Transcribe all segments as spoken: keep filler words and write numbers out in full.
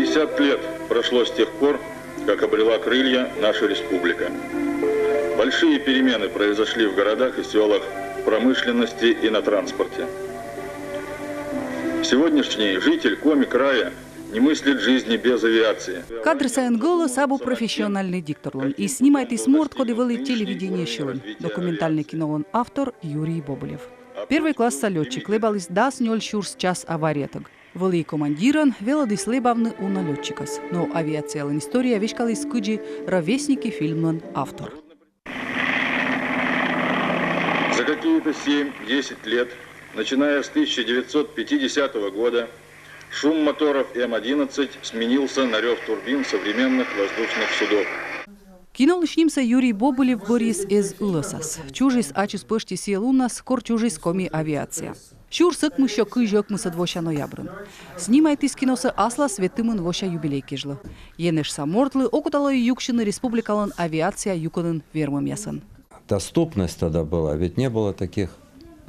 Пятьдесят лет прошло с тех пор, как обрела крылья наша республика. Большие перемены произошли в городах и селах, в промышленности и на транспорте. Сегодняшний житель Коми края не мыслит жизни без авиации. Кадр сайын гӧлӧс абу профессиональнӧй дикторлӧн. И снимайтіс морт, коді вӧлі телевидение сьылын. Документальнӧй кинолӧн автор Юрий Бобылев. Первой класса лётчик, лэбаліс дас нёль сюрс час авариятӧг. Вӧлі и командирӧн, велӧдіс лэбавны уна лётчикӧс. Но авиациялӧн история веськаліс кыдзи «Ровесники» фильмлӧн автор. За какие-то семь-десять лет, начиная с тысяча девятьсот пятидесятого года, шум моторов М одиннадцать сменился на рёв турбин современных воздушных судов. Кинолысь нимсӧ Юрий Бобылев бӧрйис эз ылӧсас. Чужис ачыс пӧшти сійӧ лунас, кор чужис коми авиация. Сюрс ӧкмыссё кызь ӧкмысӧд вося ноябрын. Снимайтіс киносӧ аслас ветымын вося юбилей кежлӧ. Енэжса мортлы окота лои юксьыны республикалӧн авиация юкӧнын вермӧмъясӧн. Доступность тогда была, ведь не было таких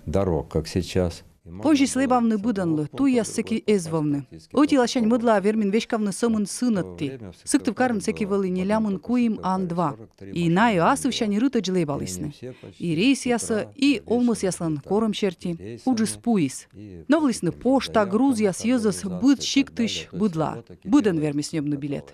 дорог, как сейчас. Позис лэбавны быдӧнлы, туйяс сэки эз вӧвны. Ӧти ласянь мӧдлаӧ вермин веськавны сӧмын сынӧдті. Сыктывкарын сэки вӧлі нелямын куим Ан-два. И найӧ асывсянь рытӧдз лэбалісны. И рейсъясӧ, и овмӧсъяслӧн корӧм серти. Уджыс пуис. Новлісны пошта, грузъяс, йӧзӧс быд сиктысь быдлаӧ. Быдӧн вермис ньӧбны билет.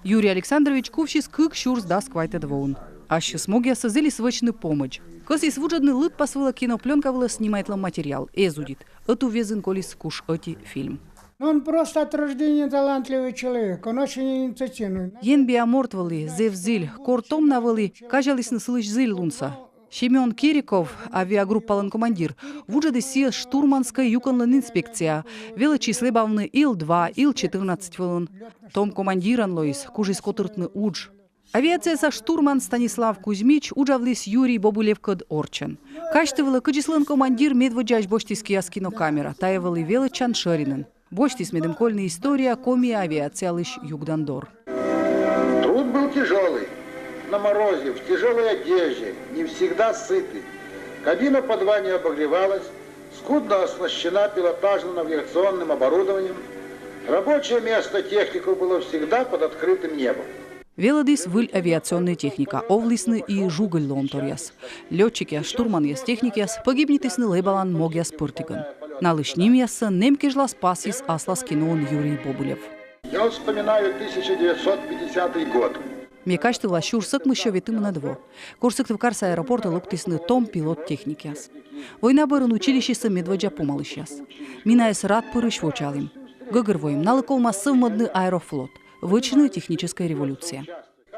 Юрий Александрович кувсис кык сюрс дас квайтӧд воын. Ассьыс могъяссӧ зілис вӧчны помӧдз. Кӧсйис вуджӧдны лыдпас вылӧ киноплёнка вылӧ снимайтлӧм материал. Эз удит. Ӧтуввезйын колис куш ӧти фильм. Но он просто от рождения талантливый человек, он очень инициативный. Енбиа морт вӧлі, зэв зіль. Кор том на вӧлі, казялісны сылысь зільлунсӧ. Семён Кириков, авиагруппалӧн командир, вуджӧдіс сійӧс штурманскӧй юкӧнлӧн инспекцияӧ, велӧдчис лэбавны Ил-два, Ил-четырнадцать вылын. Том командирӧн лоис, кужис котыртны удж. Авиацияса штурман Станислав Кузьмич уджавліс Юрий Бобылевкӧд орччӧн. Казьты вылӧ, кыдзи сылӧн командир медводдзаысь босьтіс кияс кинокамера, тайӧ вӧлі велӧдчан шӧринын. Босьтіс, медым кольны история коми авиациялысь югдан дор. Труд был тяжелый. На морозе, в тяжелой одежде, не всегда сытый. Кабина под вами обогревалась, скудно оснащена пилотажным навигационным оборудованием. Рабочее место техников было всегда под открытым небом. Велӧдіс выль авиационнӧй техника, овлісны и жугыль лоӧмторъяс. Лётчикъяс, штурманъяс, техникъяс погибнитісны лэбалан могъяс пӧртігӧн. Налысь нимъяссӧ нэм кежлас пасйис аслас киноын Юрий Бобылев. Я вспоминаю тысяча девятьсот пятидесятый год. Ме казьтывла сюрс ӧкмыссё ветымынӧд во. Кор Сыктывкарса аэропортӧ локтісны том пилот-техникъяс. Война бӧрын училищесӧ медводдза помалысьяс. Ми найӧс рад пырысь вочаалім. Гӧгӧрвоим, налы ковмас сӧвмӧдны аэрофлот, вӧчны техническӧй революция.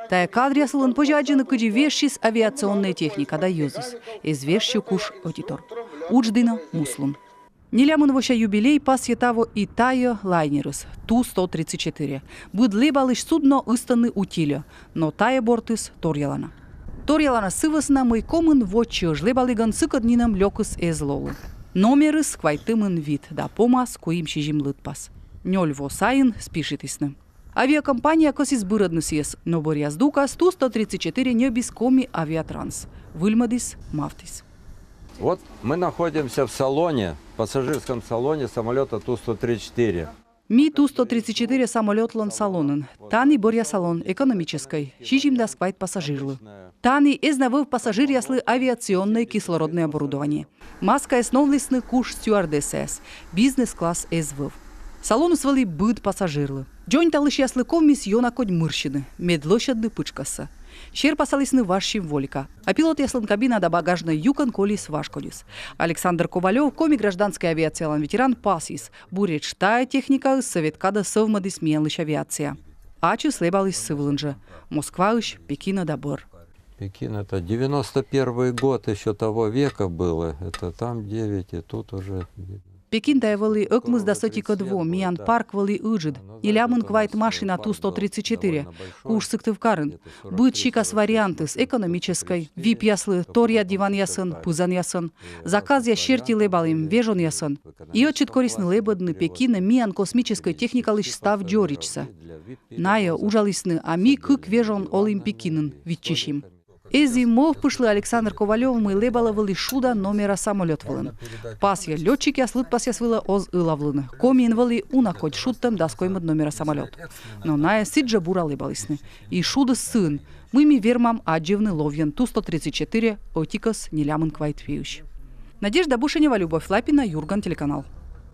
Тайӧ кадръяс вылын позьӧ аддзыны, кыдзи вежсис авиационнӧй техника да йӧзыс. Эз вежсьы куш ӧтитор. Удж дінӧ муслун. Нелямын вося юбилей пасйӧ таво и тайӧ лайнерыс, Ту сто тридцать четыре. Быд лэбалысь судно ыстӧны утильӧ, но тайӧ бортыс торъялана. Торъялана сы вӧсна, мый комын во чӧж лэбалігӧн сыкӧд нинӧм лёкыс эз лолы. Номерыс квайтымын вит да помас куим-сизим лыдпас. Нёль во сайын спишитісны. Авиакомпания кӧсйис бырӧдны сійӧс, но бӧръя здукас Ту сто тридцать четыре ньӧбис Коми Авиатранс. Выльмӧдіс, мавтіс. Вот мы находимся в салоне, пассажирском салоне самолета Ту сто тридцать четыре. Ми Ту сто тридцать четыре самолётлӧн салонын. Тані бӧръя салон, экономическӧй, сизимдас квайт пассажирлы. Тані эз на вӧв пассажиръяслы авиационнӧй кислороднӧй оборудование. Маскаяс новлісны куш стюардессаяс. Бизнес-класс эз вӧв. Салоныс вӧлі быд пассажирлы. Дзоньталысьяслы ковмис ёна кодь мырсьыны, мед лӧсьӧдны пытшкӧссӧ. Серпасалісны важ символика. А пилотъяслӧн кабина да багажнӧй юкӧн колис важкодьыс. Александр Ковалёв, Коми гражданскӧй авиациялӧн ветеран, пасйис: буретш тайӧ техникаыс сӧвет кадӧ сӧвмӧдіс миянлысь авиация. Ачыс лэбаліс сы вылын жӧ. Москваысь Пекинӧ да бӧр. Пекин — это девяносто первый год еще того века было. Это там девять, и тут уже. Пекин — тайӧ вӧлі ӧкмысдас ӧтикӧд во, миян парк вӧлі ыджыд. Нелямын квайт машина Ту сто тридцать четыре. Куш Сыктывкарын. Быд сикас вариантыс: экономическӧй, випъяслы, торъя диванъясӧн, пызанъясӧн. Заказъяс серти лэбалім, вежонъясӧн. И ӧтчыд корисны лэбӧдны Пекинӧ миян космическӧй техникалысь став дзоридзсӧ. Найӧ уджалісны, а ми кык вежон олім Пекинын, виччысим. Эз и мӧвпыштлы Александр Ковалёв, мый лэбалӧ вӧлі шуда номера самолёт вылын. Пасйӧ, лётчикъяс лыдпасъяс вылӧ оз ылавлыны. Комиын вӧлі уна кодь шудтӧм дас коймӧд номера самолёт. Но найӧ сідзжӧ бура лэбалісны. И шудыс сыын, мый ми вермам аддзывны ловйӧн Ту сто тридцать четыре ӧтикӧс нелямын квайт пиысь. Надежда Бушенева, Любовь Лапина, «Юрган» телеканал.